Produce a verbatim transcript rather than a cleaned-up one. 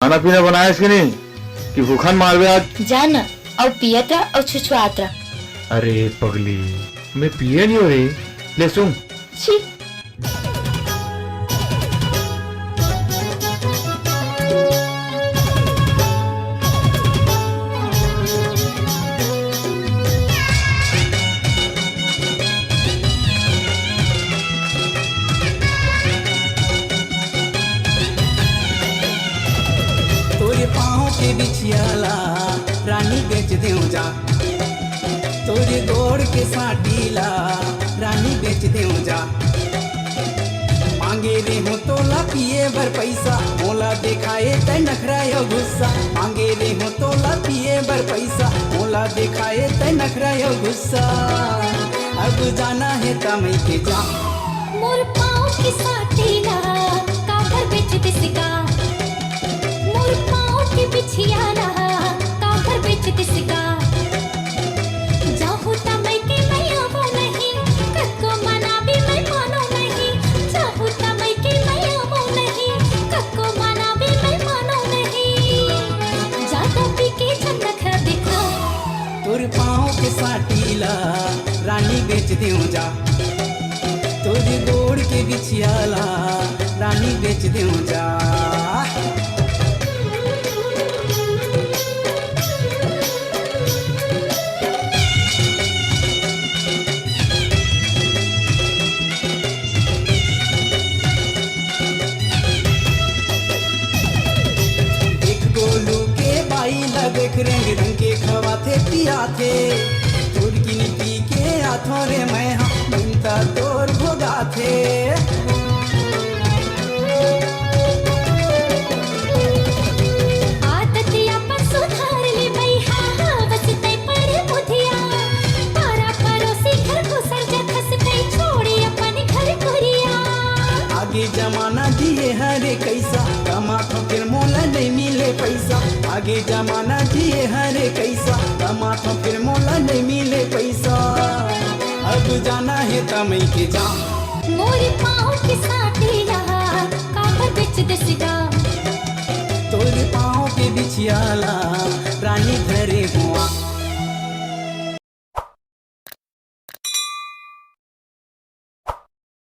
खाना पीना बनाएस कि नहीं, कि भूखन मारबे आज? जा न, अउ पियत रह अउ छुछुआत रह। अरे पगली, मैं पिए नहीं हो रे, ले सुन। छी। तोरे पाँव के बिछिया ला रानी बेच देव जा, तोरे गोड़ के साटी ला रानी बेच देव जा। मांगे रे हो तोला पिए बर पैसा, मोला देखाए तै नखरा यो गुस्सा। मांगे रे हो तोला पिए बर पैसा, मोला देखाए तै नखरा यो गुस्सा। अब जाना हे त मइके जा। मोर पाँव के साटी ला काबर बेच दिस गा? मोर पाँव के बिछिया ला काबर बेच दिस गा? जाहूं त मइके मैं आवंव नहीं, कतको मनाबे मैं मानंव नहीं। जाहूं त मइके मैं आवंव नहीं, कतको मनाबे मैं मानंव नहीं। जादा पी के झन नखरा देखा। तोर पाँव के साटी ला रानी बेच देव जा, तोर गोड़ के बिछिया ला रानी बेच देव जा। देख गोलू के बाई ला देख, रंग रंग के खवाथे पियाथे। तोर किनी पी के आथों रे मैं हा, मन त तोर भोगाथे। आदत अपन सुधार ले भई हा, बस तै पड़े मुधिया। पारा परोसी घर घुसर जखस तै छोड़े अपन घर कुरिया। आगे जमाना जिए हरे कइसा, कमाथों फिर मोला नहीं मिले पैसा। आगे जमाना जिए हरे कइसा, कमाथों फिर मोला नहीं मिले पैसा। अब जाना हे त मइके जा। मोर पाँव के साटी ला काबर बेच दिस गा? तोर पाँव के बिछिया ला